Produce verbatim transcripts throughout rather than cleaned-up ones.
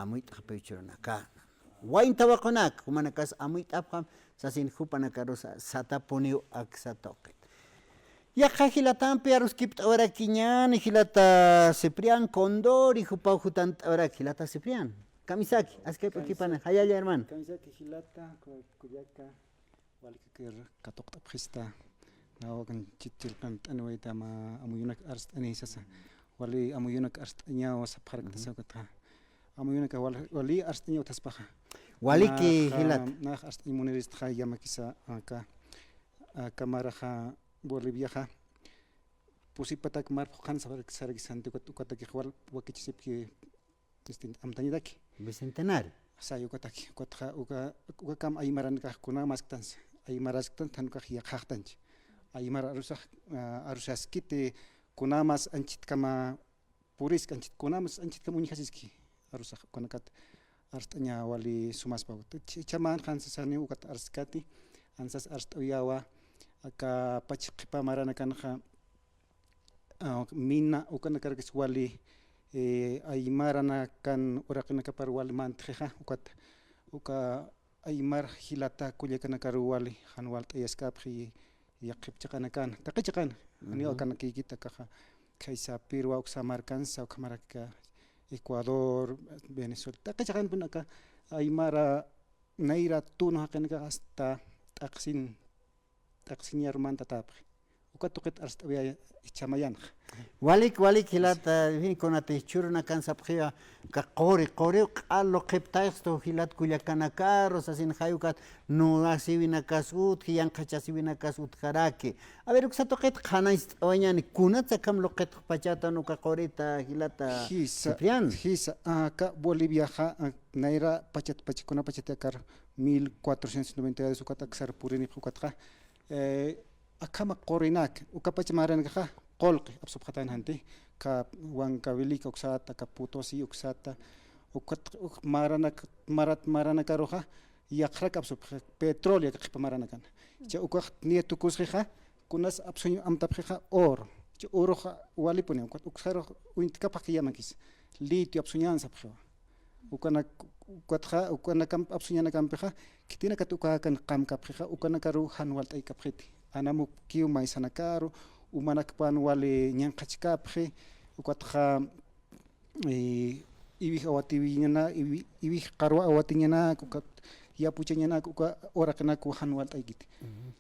amuyt'apiw churunakana. Wayn tawaqunak, jumanakas amuyt'apxam sasin jupanakarus satapuniw aksa tuqit. Yaqha jilatampi aruskipt'awarakiñäni jilata Ciprián Condori, jupaw jutant'awarak jilata Ciprián. Kamisaki, askip'ukipana, jayalla hermano. Kamisaki jilata, ku-, kullaka, wali kikir katuqt'apxista, nawakan chit chilqant'aniwayta mä amuyunak arst'ani sasa. Wali amuyunak arst'añaw sapxarakta sawkatxa. Amuyunak wal-, wali arst'añaw utjaspaxa. Waliki jilat. Nax arst'añ muniristxa yamakisa aka, aka maraxa Boliviaxa. Pusipatak mar phuqhan sarak-, sarakisanti ukat-, ukatakix wal wakichisipki distinto amtañataki. Bicentenario. Say ukataki, ukatxa, uka, ukakam aymaranakax kunamasktansa, aymarasktan, thanukax yaqhaxtanchi. Aymar arusax, ah, arusaskiti kunamas anchitkama purisk, anchit kunamas anchitkama uñjasiski arusax, ukanakat arst'aña wali sumaspaw. Ch-, chhaman qhansasani ukat arskati, ansas arst'awiyawa, aka pach qhipa maranakanxa, ah, mina ukanakarakis wali, eh, aymaranakan uraqinakapar wali mantxixa, ukat, uka aymar jilata kullakanakaru wali jan walt'ayaskapxi, yaqhip chiqanakan, taqi chiqan, janiw akanakïkit akaxa, khaysa Perú, uksa markansa, ukhamaraki Ecuador, Venezuela, taqi chiqanpun aka aymara nayra tunu jaqinakax hasta t'aqsin t'aqsiñaru mantatäpxi. Uka tuqit arst'awiya ichhamayanxa. Walik, walik, jilata, en fin, kunatï churunakan sapxiwa, ka quri, quriw q'al luqhiptayxstu jilat kullakanakaru, sasin jay ukat nuwasiwinakas utji, yanqhachasiwinakas utjaraki. A ver, uksa tuqit qhanañcht'awayañäni, kunats akham luqhitxpachätan uka qurita, jilata Ciprián. Jisa, aka Boliviaxa, ah, nayra pachat, pach-, kuna pachat akar mil cuatrocientos noventa y dos ukat aksar purinipxi ukatxa, eh, akhama qurinak, uka pach maranakaxa, qullqi apsupxatanxanti, ka Huancavelica uksata, ka Potosí uksata, ukat, uk maranak, marat, maranakaruxa, yaqhrak apsupxi, petróleo aka qhipa maranakan. Cha ukax niya tukusxixa, kunas apsuñ amtapxixa, oro. Cha oroxa walipuni, ukat uksaru uñtkapxki yamakis, litio apsuñan sapxiwa. Ukanak, ukatxa, ukanakam, apsuñanakampixa, khitinakat ukakan qamkapxixa, ukanakaru jan walt'aykapxiti. Anamukiw maysanakaru, umanakpan wali ñanqhachkapxi, ukatxa, eh, iwij awatiwiñana, iwi-, iwij qarwa awatiñanak, ukat yapuchañanak, uka uraqinaku jan walt'aykiti.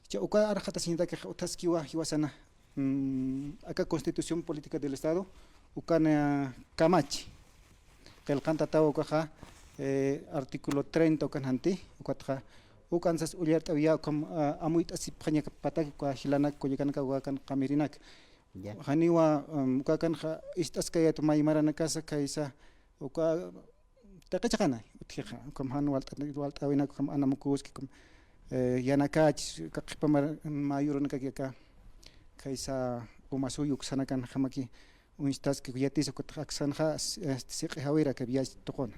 Cha uka arxatasiñatakix utjaskiwa jiwasana, mm, aka Constitución Política del Estado, ukan, eh, kamachi. Qillqantatawa ukaxa, eh, artículo treinta ukanxanti, ukatxa, ukansas ullart'awiya ukham, ah, amuyt'asipxañapatak uka jilanak kullakanaka ukakan qamirinak. Ya. Janiwa, um, ukakanxa ist'askayat maymaranakasa khaysa, uka Taqi chiqana, utjixa, ukham jan walt'a-, walt'äwinak ukham anamukuski, ukham, eh, yanakachis, uka qhipa mar-, mayurunakaki aka, khaysa umasuyu uksanakajamaki, uñstaski, yatis, ukat aksanxa, s-, este, siq'i jawira, aka village tuquna.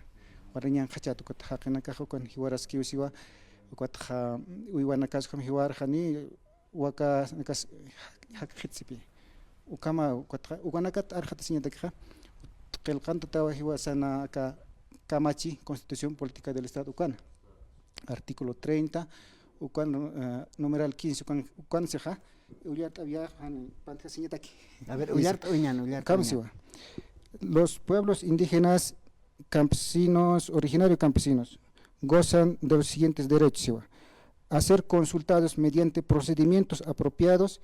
Wali ñanqhachät, ukat jaqinakax, ukan jiwaraskiw siwa, ukatxa, uywanakas ukham jiwarxani, wakanakas jakxit sipi. Ukhama, ukatxa, ukanakat arxatasiñatakixa, qillqantatawa jiwasana aka kamachi, Constitución Política del Estado ukana. Artículo treinta, ukan, eh, numeral quince, ukan, ukansixa, ullart'awiya, jan, pantjasiñataki. A ver, ullart'awiñan, ullart'awiñan. Ukamsiwa. Los pueblos indígenas campesinos, originarios campesinos, gozan de los siguientes derechos, siwa. A ser consultados mediante procedimientos apropiados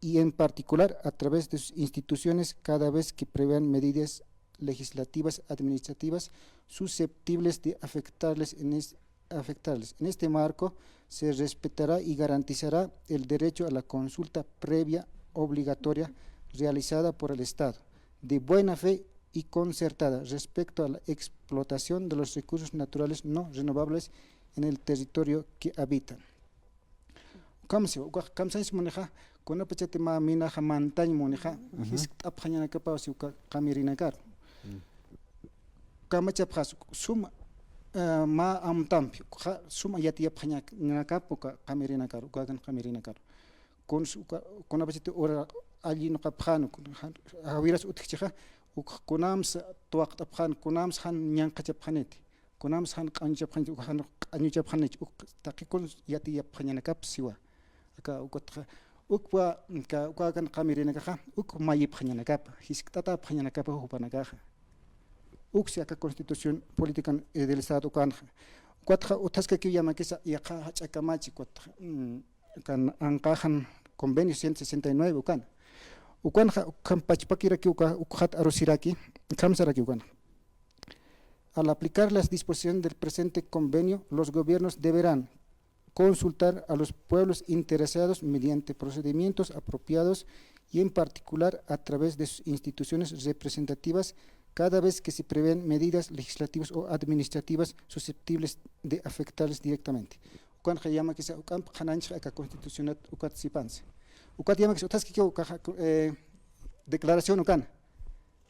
y en particular a través de sus instituciones cada vez que prevean medidas legislativas, administrativas susceptibles de afectarles en es-, afectarles. En este marco se respetará y garantizará el derecho a la consulta previa obligatoria realizada por el Estado, de buena fe y concertada respecto a la explotación de los recursos naturales no renovables en el territorio que habitan. Ukamsiwa, ukax kamsañs munixa, kunapachati mä minaxa mantañ munixa, jiskt'apxañanakapaw si uka qamirinakaru. Kamachapxas suma, eh, mä amtampi, ukaxa suma yatiyapxañanakap uka qamirinakaru, ukakan qamirinakaru. Kuns uka, kunapachati ura allinuqapxan, jawiras utjchixa, Uk kunams tuwaqt'apxan, kunams jan ñanqhachapxaniti, kunams jan q'añuchapxaniti, uk jan q'añuchapxaniti, uk taqi kun yatiyapxañanakap siwa. Aka ukatxa, ukwa, ka, uka kan qamirinakaxa, uk mayipxañanakapa, jiskt'atapxañanakapa jupanakaxa. Uksi aka Constitución Política, eh, del Estado ukanxa. Ukatxa utjaskakiw yamakisa, yaqha jach'a kamachi, ukatxa, mm, kan anqaxan convenio ciento sesenta y nueve ukan. Ukanxa, ukham pachpakirakiw uka, ukxat arusiraki, ukham saraki ukan. Al aplicar las disposiciones del presente convenio, los gobiernos deberán consultar a los pueblos interesados mediante procedimientos apropiados y en particular a través de sus instituciones representativas cada vez que se prevén medidas legislativas o administrativas susceptibles de afectarles directamente. Ukanxa yamakisa, uk'amp qhanañchxa aka Constitucionat ukat sipansa. Ukat yamakisa, utjaskiki ukaxa, eh, declaración ukan.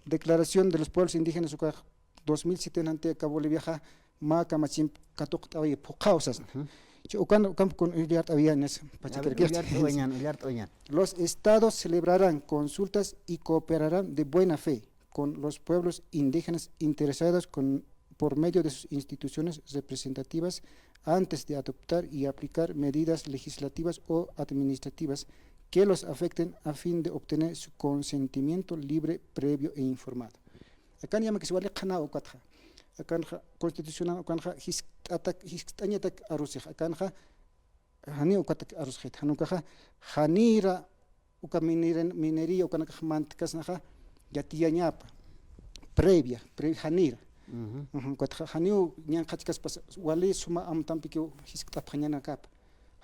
Declaración de los Pueblos Indígenas ukax dos mil siete nanti aka Boliviaxa mä kamachimp katuqt'awi phuqhaw sasna. Ujú. Chi ukan, ukamp kun ullart'awiyañas, a ver, pachakirkix. Ullart'awiñan, ullart'awiñan. Los estados celebrarán consultas y cooperarán de buena fe con los pueblos indígenas interesados con, por medio de sus instituciones representativas antes de adoptar y aplicar medidas legislativas o administrativas que los afecten a fin de obtener su consentimiento libre, previo e informado. Akan yamakis wali qhanaw ukatxa. Akanxa Constitucionan ukanxa jiskt'atak, jiskt'añatak arusix. Akanxa janiw ukatak arusxit. Jan ukaxa janira uka minera-, minería ukanakax mantkasnaxa yatiyañapa. Previa, pre-, janira. Ujú. Ujú, ukatxa janiw ñanqhachkaspas wali suma amtampikiw jiskt'apxañanakapa.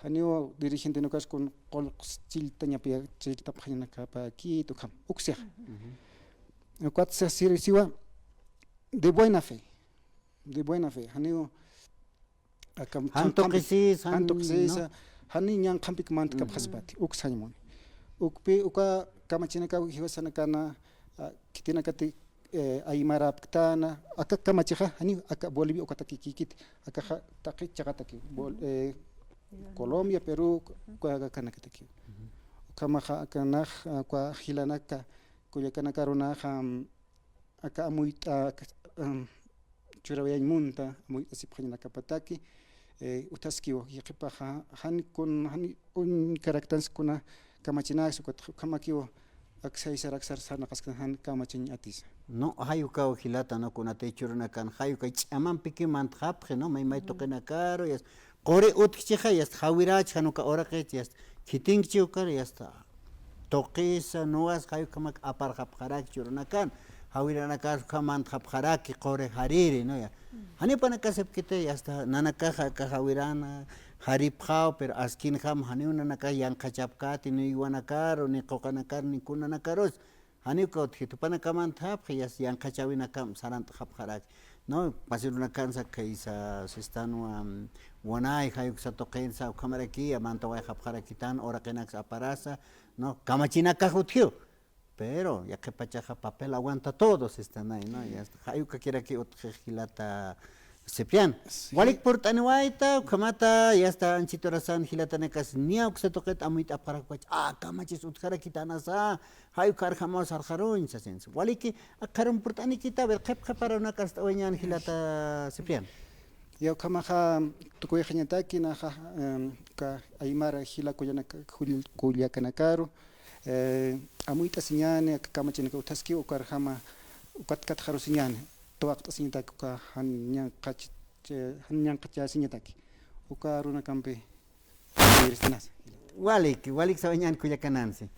Janiw dirigente ukax kun qullq chilltañapi, chilltapxañanakapakit ukham. Uksix. Ujú. Ukat sasiri siwa de buena fe. De buena fe. Janiw akam-, jan tuqisisa, jan, jan tuqisisa, ¿no? Jani ñanqhampik mantkapxaspati, ujú, uk sañmuni. Ukpi, uka kamachinakaw jiwasanakana, a, khitinakati, eh, aymarapktana, aka kamachixa, jani aka Bolivia ukatakikikit, akaxa taqi chiqataki, Bol-, eh, Colombia, Perú, uka, uka kanakataki. Ujú. Ukhamaxa, akanax, a, uka jilanaka, kullakanakarunaxa, mm, aka amuyt'a, aka, um, churawayañ munta, amuyt'asipxañanakapataki, eh, utjaskiw, yaqhipaxa, jan kun, jan uñkaraktansa kuna kamachinaksa, ukat ukhamakiw, aksay saraksar sarnaqaskan jan kamachañ atisa. No, jay ukaw jilata, no, kunatï churunakan, jay uka ch'amampikiw mantxapxi, no, may may tuqinakaru, yasta, quri utjchixa, yasta, jawirach, jan uka uraqich, yasta, khitinkchi ukar, yasta, tuqisa, nuwas, jay ukhamak aparxapxaraki churunakan, jawiranakar ukham mantxapxaraki, quri jariri, ¿no? Ya. Janiw jupanakasipkiti, yasta, nanakaxa aka jawirana jaripxaw, pero askinjam janiw nanakax yanqhachapkati, ni uywanakaru, ni quqanakaru, ni kunanakarus. Janiw uka utjkiti, jupanakax mantxapxi, yasta, yanqhachäwinakamp sarantxapxaraki. No, pasirunakansa khaysa sistanwa, mm, wanay, jay uksa tuqinsa, ukhamaraki, mantawayxapxarakitan, uraqinaksa aparasa, no, kamachinakax utjiw. Pero, yaqhipachaxa papel aguanta todo, sistanay, ¿no? Yasta, jay ukakiraki utjix jilata Ciprián. Sí. Walik purt'aniwayta, ukhamata, yasta, anchhit urasan jilatanakas, niya uksa tuqit amuyt'apxarakpacha, a, kamachis utjarakitanasa, jay ukharjamaw sarxaruñ, sasinsa. Waliki, akharum purt'anikita, a ver, qhip qhip arunakar arst'awayañäni jilata Ciprián. Ya, ukhamaxa, tukuyxañataki, naxa, em, uka aymara jila kullanak-, kull-, kullakanakaru, eh, amuyt'asiñäni, aka kamachinaka utjaskiw, ukarjama, ukat katxarusiñäni, tuwaqt'asiñataki, uka jan ñanqhach-, jan ñanqhachasiñataki, uka arunakampi. Walik, walik sawayañäni kullakanansi.